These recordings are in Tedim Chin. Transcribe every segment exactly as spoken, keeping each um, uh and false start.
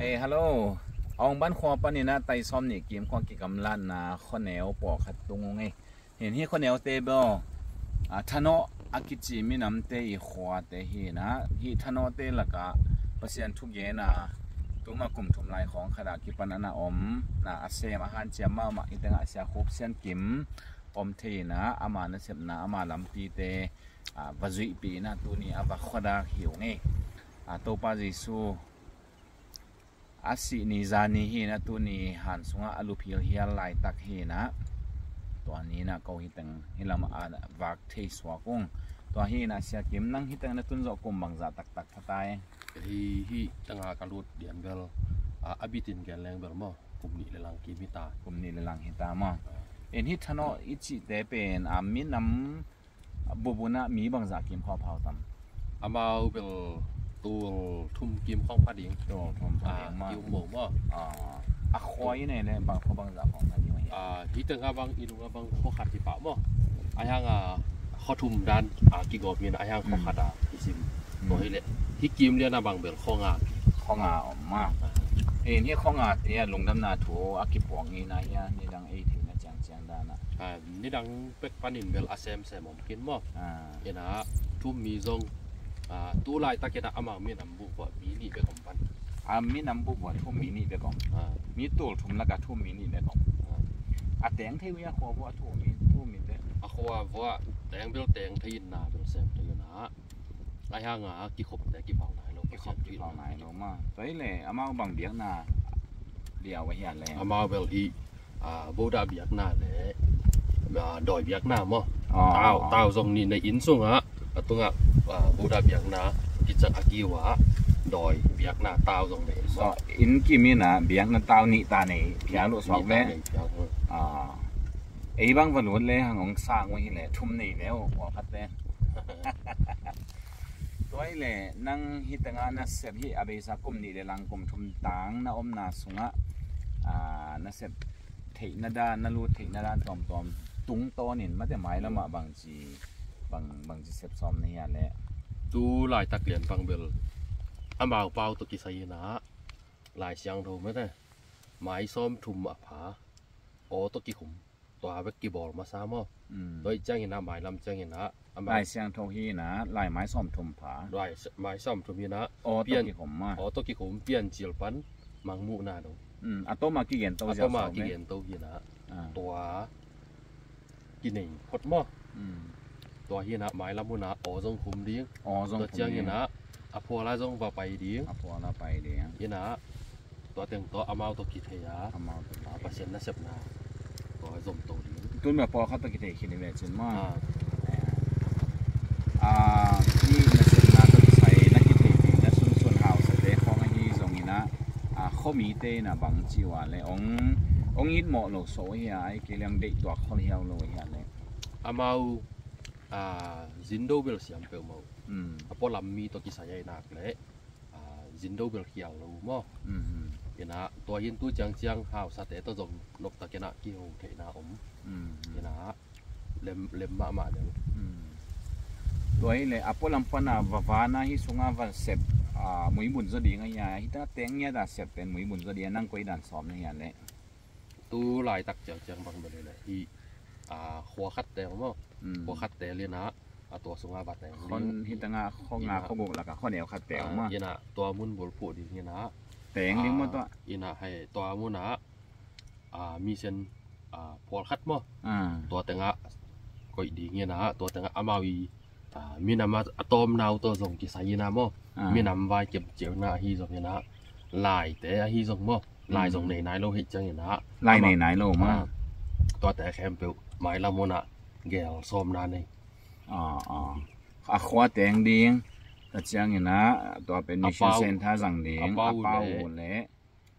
Ei, hello. Aung Ban khua panin a tai sawm nih kim khua kigamlatna khuaneu pawlkhat tung ung ei. Hin hi khuaneute bel, a, Thanawh a kici minamte i khuate hi na, hi Thanawhte lakah Pasian thugen a, tuma kum thum lai khawng khatah kipan a na om, na a sem a hanciam mahmah hi tengah Sia Khup Sian Kim om thei na, ama nasepna, ama lampite, a, va zuihpih na tuni a va khuadak hi ung ei. A, Topa Jesu a sih ni zani hi na tuni han sungah a luphilhial laitak hi na, tua ni na ko hi teng hi lamah a vak thei suak ung. Tua hi na Sia Kim, nang hi teng na tun zawh kum bangzah taktak pha ta e? Hi, hi tengah ka lut dian bel, a, a bitin gen leng bel maw, kum nih le lang kim hi ta. Kum nih le lang hi ta maw? Ah. In hi Thanawh i cihte pen, a, minam bubunah mi bangzah kim khawng pha uh tam? Amau bel tul thum kim khawng pha ding. Tul thum pha ding maw? Ah, ki um mo maw? Ah, a khua i nei le bang khua bangzah khawng pha ding maw hi? Ah, hi tengah bang i nungah bang khua khat hi pah maw? A hiang a khua thum dan, ah, kigawm in a hiang khua khat a kisim. Tua hi le hi kim lian a bang bel khua nga. Khua nga om maw? Ah. In hi khua nga te a lungdamna thu a kipuang in a hiang nidang ei theihna ciangciang dan a. Ah, nidang pek panin bel a semsem om kin maw? Ah. Ina thum mi zong, ah, tu laitak ina amau minam bup buah mi nih bek om pan. A minam bup buah thum mi nih bek om. Ah. Mi tul thum lakah thum mi nih bek om. Ah. A teng thei uh a khua buah thum mi, thum mi te. A khua buah teng bel teng thei in na bel sem thei in na. A hiang a kikhop te kiphau nai lo. Kikhop kiphau nai lo maw? Tua hi le amau bang biakna liau a hian le? Amau bel hi, ah, Buddha biakna le, ah, dawi biakna maw? Ah, tau, ah. Tau zong nih nei inn sungah, a tungah, ah, Buddha biakna kicak a kiu ah dawi biakna tau zong nei maw? So, inn kim in a biakna tau nih ta nei phial uh suak ve. Nih ta nei phial uh. Ah. Ei bang va lut le hang ong sang uh hi le thum nei le uh, ua khat te. Tua hi le nang hi tengah na sep hi a beisa kum nih le lang kum thum tang na omna sungah, ah, na sep theihna dan, na lut theihna dan tuamtuam tungtawnin mate mailamah bangci, bang, bangci sep sawm na hia le? Tu laitak lian bang bel amau pau tawh kisai inah Lai Siangtho mate mai sawm thum a pha aw tawh kikhum. Tua bek kibawl masa maw? Mm. Tua ih ciangin ah, mailam ciangin ah, amah Lai Siangtho hi inah, lai mai sawm thum pha. Lai s-, mai sawm thum hi inah, aw tawh kikhum maw? Aw tawh kikhum, Piancil pan Mangmuhna dong. Mm, a tawm a kigen to ziau sawm eh. A tawm a kigen to hi inah. Ah. Tua kinei phot maw? Mm. Tua hi inah, mailam hun ah aw zong khum ding. Aw zong khum ding. Tua ciangin ah, a phual ah zong va pai ding. A phual ah pai ding. Inah, tua teng tawh amau tawh kithei a. Amau tawh kithei. Ah, Pasian nasepna tua zom to ding. Tun bia pawlkhat tawh kithei khin hi ve cin maw? Ah. Ah, hih nasepna tawh kisai na kithei ding na sunsun hausate khawng ahi zongin ah, ah, khuamite inah bang ci uh a le ong, ong it mawh lo so hi a, ai kei leng deih tuak khol hiau lo hi a le. Amau, ah, zindo bel siam peuhmah uh. Mm. A pualam mi tawh kisai a i nak leh, ah, zindo bel khial lo uh maw? Mhm. Inah, tua hin tu ciangciang hausate tawh zong noptak inah kiho theihna om. Mhm. Inah, lem, lem mahmah deuh. Mm. Tua hi leh, a pualam pan a va van a hih sungah va sep, ah, muibun zaw ding a hia, hih teng ngiat a sep pen muibun zaw ding a, nang koi dan sawm na hia leh? Tu laitak ciangciang bang bel hi leh, hih, ah, khua khat teng maw? Mm. Khua khat teng inah, a tua sungah va teng ding. Hih tengah khua nga khua guk lakah khua neu khat teng maw? Inah tua mun bulphuh ding inah. Teng ding maw tua? Inah hei tua mun ah, ah, misen, ah, phual khat maw? Ah. Tua tengah koih ding inah, tua tengah amau i, ah, minam a, a tawmna uh tawh zong kisai inah maw? Ah. Minam vai kemceuhna ahi zong inah, laite ahi zong maw? Lai zong nei nai lo hih ciang inah. Lai nei nai lo maw? Ah, tuate khempeuh mailam hun ah gel sawmna nei. Ah, ah. A khua teng ding, tua ciang inah, tua pen mission center zang ding, a pau uh leh,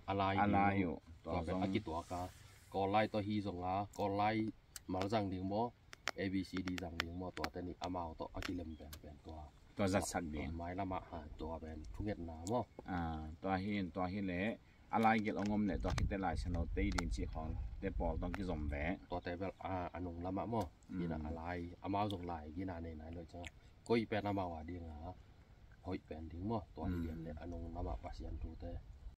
a lai uh, tua pen a kituak a, Kawl lai tawh hi zong a, Kawl lai mal zang ding maw, A B C D zang ding maw, tuate nih amau tawh a kilem penpen tua. Tua zatsak ding. Mailam ah, ha, tua pen thungetna maw. Ah, tua hi in, tua hi leh, a lai gelh hong om leh tua khit teh Lai Siangtho tei ding cih khawngte pawl tawh kizom ve. Tuate bel, ah, a nung lamah maw. Mm. Inah a lai, amau zong lai gina nei nai lo ciang a, koi pen amau a ding a hoih pen ding maw. Tua hi lian leh a nung lamah Pasian thute